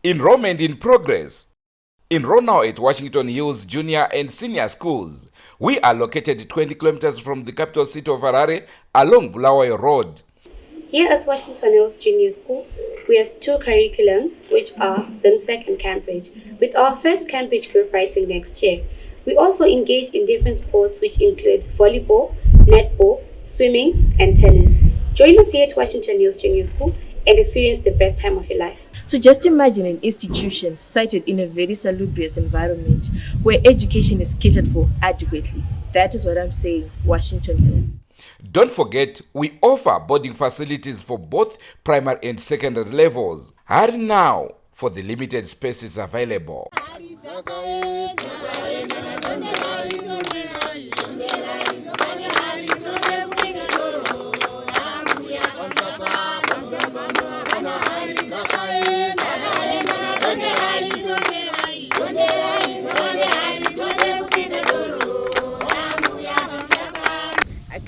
Enrollment in progress. Enroll now at Washington Hills Junior and Senior Schools. We are located 20 kilometers from the capital city of Harare along Bulawayo Road. Here at Washington Hills Junior School, we have two curriculums, which are ZIMSEC and Cambridge, with our first Cambridge group writing next year. We also engage in different sports, which include volleyball, netball, swimming, and tennis. Join us here at Washington Hills Junior School and experience the best time of your life. So just imagine an institution sited in a very salubrious environment where education is catered for adequately. That is what I'm saying, Washington Hills. Don't forget, we offer boarding facilities for both primary and secondary levels. Hurry now for the limited spaces available.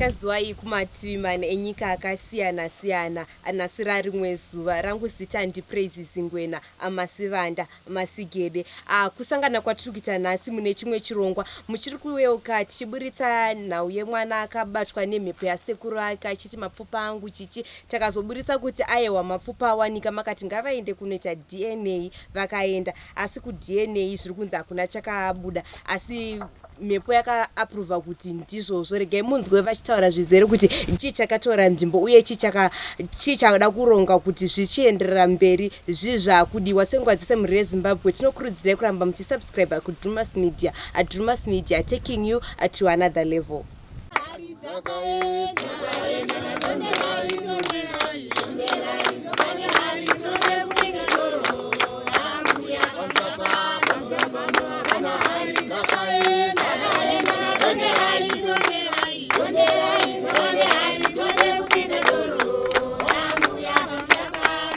Kaziwai kumativi mana enyika akasiyana siyana nhasi rarimwe zuva rangu zita ndiPraise Zingwena Amasivanda Masigede. Kusangana kwatiri kuita nhasi mune chimwe chirongwa muchiri kuyeuka tichiburitsa nhau yemwana akabatwa nemhepo yasekuru ake achiti mapfupa angu chichi takazoburitsa kuti aiwa mapfupa awanika makati ngavaende kunoita DNA vakaenda asi kuDNA zviri kunzi hakuna chakabuda asi mhepo yakaaprova kuti ndizvozvo regai munzwe vachitaura zvizere kuti chii chakatora nzvimbo uye chii chada kuronga kuti zvichienderera mberi zvii zvakudiwa senguva dzese mhuri yeZimbabwe tinokurudzirai kuramba muchisubscribe kuDrumas Media, Drumas Media, taking you to another level.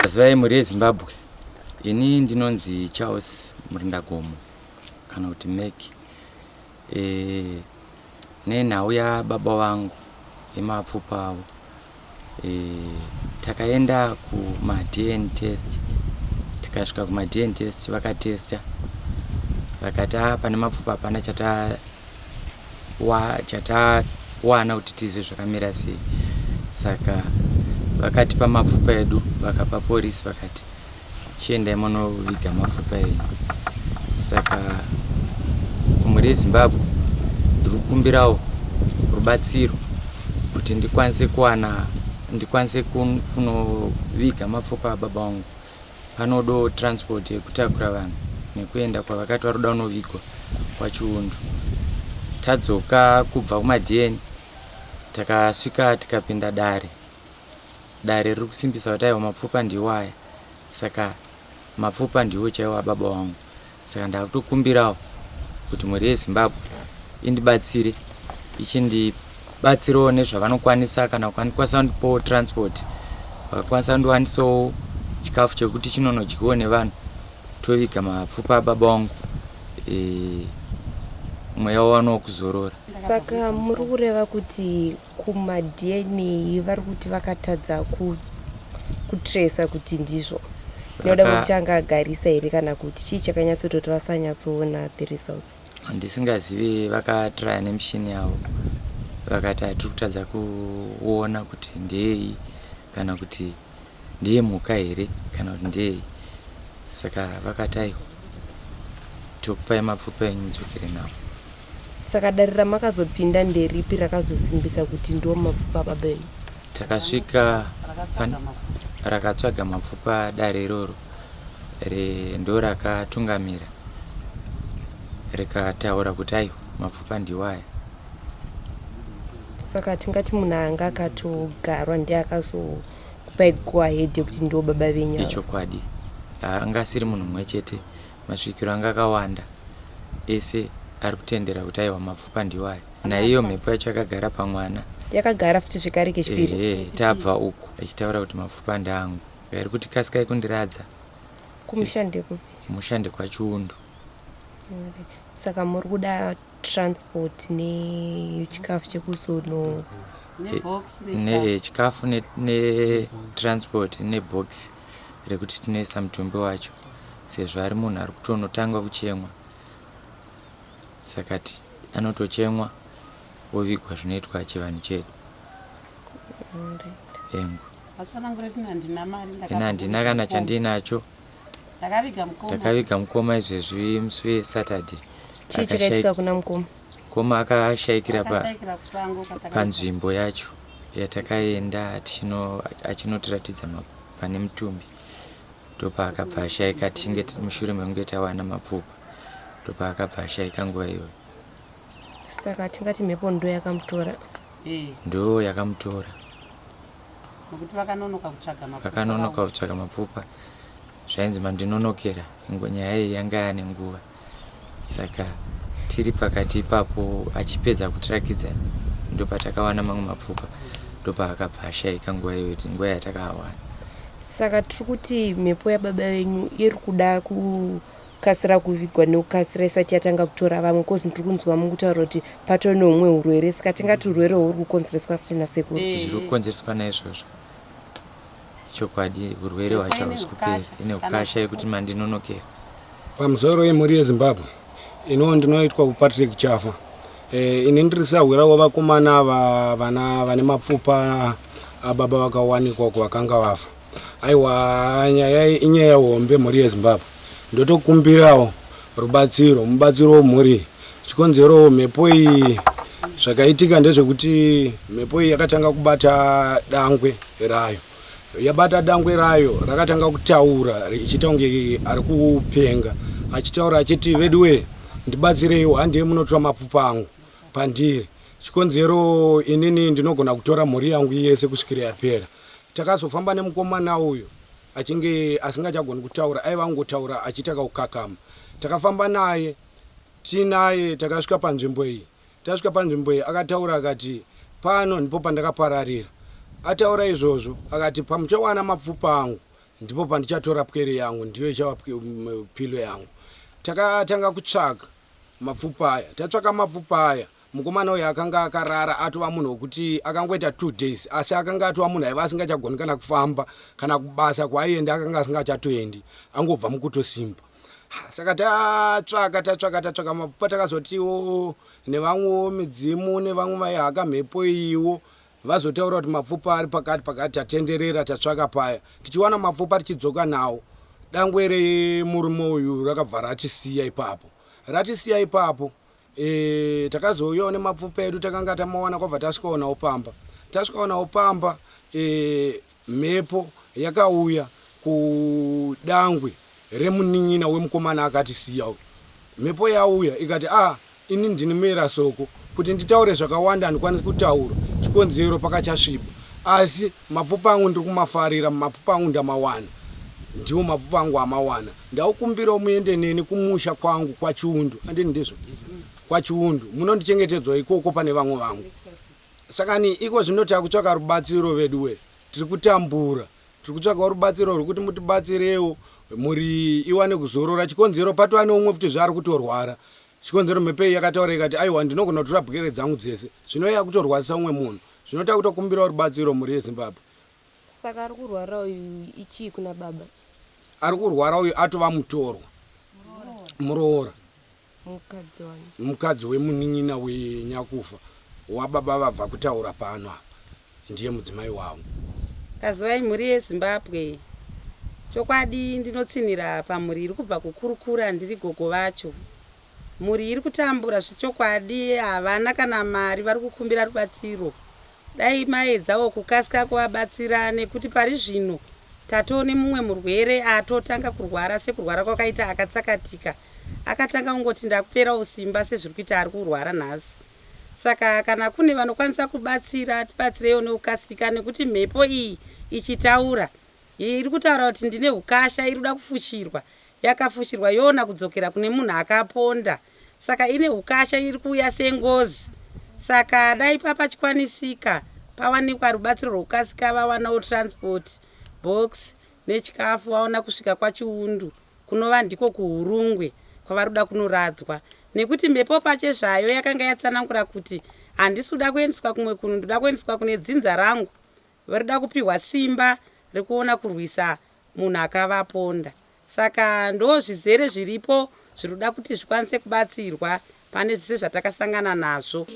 Zivai mhuri yeZimbabwe, ini ndinonzi Charles Murindagomo kana kuti Mek. Nenhau yababa vangu yemapfupa avo, takaenda kumaDNA test, tikasvika kumaDNA test vakatesta vakati a pane mapfupa hapana chatawana kuti tizwe zvakamira sei. Saka vakatipa mapfupa edu, vakapa porisi vakati chiendai munoviga mapfupa enyu. Saka kumhuri yeZimbabwe ndiri kukumbirawo rubatsiro kuti ndikwanise kuwana ndikwanise kunoviga mapfupa ababa vangu. Panodawo transport yekutakura vanhu nekuenda kwavakati vari kuda kunovigwa kwaChiundu. Tadzoka kubva kumaDNA takasvika tikapinda dare. Dare riri kusimbisa kuti aiwa mapfupa ndiwo aya, saka mapfupa ndiwo chaiwo ababa vangu. Saka ndakutokumbirawo kuti mhuri yeZimbabwe indibatsire, ichindibatsirawo nezvavanokwanisa, kana vakwanisa kundipawo transport, vakakwanisa kundiwanisawo chikafu chekuti chinonodyiwa nevanhu, toviga mapfupa ababa vangu, mweya wawanawo kuzorora. Saka muri kureva kuti kumaDNA vari kuti vakatadza kutresa kuti ndizvo inoda kuti anga agarisa here kana kuti chii chakanyatsototi vasanyatsoona the results? Ndisingazivi, vakatraya nemishini yavo vakati hatiri kutadza kuona kuti ndeyei, kana kuti ndeye mhuka here kana kuti ndeyei. Saka vakati aiwa, tokupai mapfupa enyu mudzokere nawo. Saka dare ramakazopinda nderipi rakazosimbisa kuti ndiwo mapfupa ababa enyu? Takasvika rakatsvaga mapfupa, dare iroro ndo rakatungamira rikataura kuti aiwa, mapfupa ndiwo aya. Saka tingati munhu anga akatogarwa ndiye akazokupai go ahead yekuti ndiwo baba venyu ava? Ichokwadi, anga asiri munhu mumwe chete, masvikiro anga akawanda ese ari kutendera kuti aiwa, mapfupa ndiwo aya. Naiyo mhepo yacho yakagara pamwana. Yakagara futi zvekare kechipiri? Ehe, tabva uku achitaura kuti mapfupa ndeangu, iri kuti kasikai kundiradza. Kumusha ndekupi? Kumusha ndekwaChiundu. Saka muri kuda transport nechikafu chekuzono Nechikafu netransport nebox rekuti tinoisa mutumbi wacho. sezvo ari munhu ari kutonotanga kuchemwa saka anotochemwa ovigwa zvinoitwa chivanhu chedu engu ini handina kana chandinacho ndakaviga mukoma izvezvi musi wesaturday chii chakaitika kuna mukoma mukoma akashaikira panzvimbo yacho yatakaenda achinotiratidza pane mutumbi ndopaakabva ashaika tichinge mushure mekunge tawana mapfupa ndopaakabva ashaika nguva iyoyo saka tingati mhepo ndo yakamutora eh. ndo yakamutora nokuti vakanonoka kutsvaga mapfupa vakanonoka kutsvaga mapfupa zvainzi mandinonokera nyaya iyi yanga yane nguva saka tiri pakati ipapo achipedza kutirakidza ndopatakawana mamwe mapfupa ndopaakabva ashaika nguva iyoyo nguva yatakaawana saka tiri kuti mhepo yababa venyu iri kuda kukasira kuvigwa nekukasira isati yatanga kutora vamwe kozi ndiri kunzwa mukutaura kuti patori neumwe urwere saka tingati urwere huri kukonzereswa futi nasekuru eh. zviri kukonzereswa naizvozvo chokwadi urwere hwacho hausi kupera ine ukasha yekuti mandinonokera Pamusoro yemhuri yeZimbabwe, iniwo ndinoitwa kuPatrick Chafa. E, ini ndiri sahwira wevakomana ava vana vane mapfupa ababa vakawanikwa uko vakanga vafa. Aiwa nyaya iyi inyaya hombe mhuri yeZimbabwe. Ndotokumbirawo rubatsiro, mubatsiro wemhuri. Chikonzero mhepo iyi zvakaitika ndezvekuti mhepo iyi yakatanga kubata dangwe rayo. Yabata dangwe rayo rakatanga kutaura richiita kunge ari kupenga achitaura achiti veduwe ndibatsireiwo handei munotora mapfupa angu pandiri chikonzero inini ndinogona kutora mhuri yangu yese kusvikira yapera takazofamba nemukomana uyu achinge asingachagoni kutaura aiva angotaura achiita kakukakama takafamba naye tiinaye takasvika panzvimbo iyi Tasvika panzvimbo iyi akataura akati pano ndipo pandakapararira. Ataura izvozvo akati pamuchawana mapfupa angu ndipo pandichatora pwere yangu ndiyo ichava pilo yangu. Takatanga kutsvaga mapfupa aya. Tatsvaka mapfupa aya mukomana uyu akanga akarara atova munhu wekuti akangoita two days asi akanga atova munhu aiva asingachagoni kana kufamba kana kubasa kwaaienda akanga asingachatoendi angobva mukutosimba. Saka tatsvaka tatsvaka tatsvaka mapfupa takazotiwo nevamwewo midzimu nevamwe vaihaka mhepo iyiwo vazotaura kuti mapfupa ari pakati pakati tatenderera tatsvaka paya tichiwana mapfupa tichidzoka nawo dangwe remurume uyu rakabva ratisiya ipapo ratisiya ipapo e, takazouyawo nemapfupa edu takanga tamawana kwabva tasvikawo nawo pamba tasvikawo nawo pamba e, Mhepo yakauya kudangwe remunin'ina wemukomana akatisiya uyu. Mhepo yauya ikati ah ini ndini muera Soko kuti nditaure zvakawanda handikwanisi kutaura chikonzero pakachasviba asi mapfupa angu ndiri kumafarira mapfupa angu ndamawana ndiwo mapfupa angu amawana ndaukumbirawo muende neni kumusha kwangu kwaChiundu andini ndizvo kwaChiundu munondichengetedzwa ikoko pane vamwe vangu Saka ni iko zvino takutsvaka rubatsiro veduwe tiri kutambura tiri kutsvakawo rubatsiro rwekuti mutibatsirewo mhuri iwane kuzorora chikonzero patova neumwe futi zvaari kutorwara chikonzero mhepo iyi yakataura ikati aiwa ndinogona kutora bwere dzangu dzese zvino yakutorwadzisa umwe munhu zvino takutokumbirawo rubatsiro mhuri yezimbabwe Saka ari kurwara uyu ichii kuna baba? Ari kurwara uyu atova mutorwa muroora. Mukadzi wani? Mukadzi wemunin'ina wenyakufa wababa vabva kutaura pano apa ndiye mudzimai wavo. Kazivai mhuri yeZimbabwe. Chokwadi ndinotsinhira pamhuri iri kubva kukurukura ndiri gogo vacho. Mhuri iri kutambura zvechokwadi havana kana mari vari kukumbira rubatsiro. Dai maedzawo kukasika kuvabatsira nekuti pari zvino tatoo nemumwe murwere atotanga kurwara sekurwara kwakaita akatsakatika. Akatanga kungoti ndakuperawo simba sezviri kuita ari kurwara nhasi. Saka kana kune vanokwanisa kubatsira tibatsireiwo nekukasika nekuti mhepo iyi ichitaura Iri kutaura kuti ndine hukasha iri kuda kufushirwa. Yakafushirwa yoona kudzokera kune munhu akaponda. Saka ine hukasha iri kuuya sengozi. Saka dai papachikwanisika pawanikwa rubatsiro rwekukasika vawanawo transport, box nechikafu vaona kusvika kwaChiundu kunova ndiko kuHurungwe kwavari kuda kunoradzwa nekuti mhepo pachezvayo yakanga yatsanangura kuti handisi kuda kuendeswa kumwe kunhu ndoda kuendeswa kune dzinza rangu Varikuda kupihwa simba rekuona kurwisa munhu akavaponda. Saka ndo zvizere zviripo zviri kuda kuti zvikwanise kubatsirwa pane zvese zvatakasangana nazvo.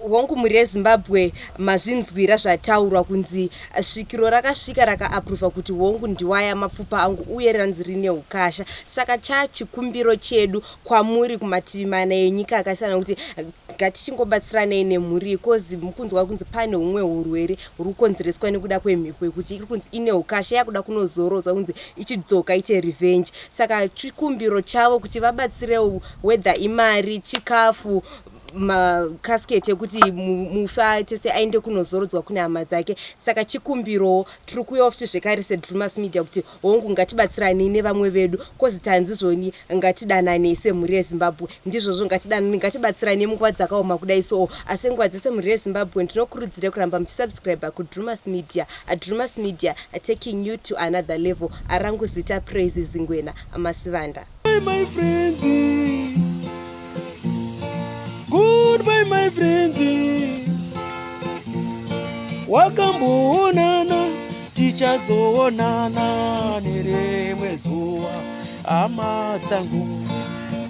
Hongu mhuri yeZimbabwe, mazvinzwira zvataurwa kunzi svikiro rakasvika rakaapruvha kuti hongu ndiwaya mapfupa angu uye ranzi rine ukasha. Saka chachikumbiro chedu kwamuri kumativi mana enyika akasiyana kuti ngatichingobatsiranei nemhuri kozi mukunzwa kunzi pane humwe hurwere huri kukonzereswa nekuda kwemhepo yekuti iri kunzi ine ukasha yakuda kunozorodzwa kunzi ichidzoka ite revenge. Saka chikumbiro chavo kuti vabatsirewo whether imari, chikafu, macasket ekuti mufi aite se aende kunozorodzwa kune hama dzake. Saka chikumbirowo tiri kuuyawo futi zvekare seDrumas Media kuti hongu ngatibatsiranei nevamwe vedu kozi tanzi zvoni ngatidananei semhuri yeZimbabwe. Ndizvozvo, ngatidananei, ngatibatsiranei munguva dzakaoma kudai so. Asi nguva dzese mhuri yeZimbabwe ndinokurudzire kuramba muchisubscribe kuDrumas Media. Drumas Media, taking you to another level. Arangu zita Praise Zingwena Masivanda. My friends, goodbye my friends, wakamboonana tichazoonana nerimwe zuva hama dzangu.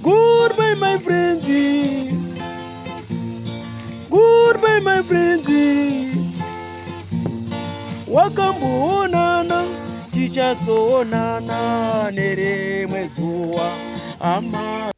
Goodbye my friends, goodbye my friends, wakamboonana tichazoonana nerimwe zuva hama.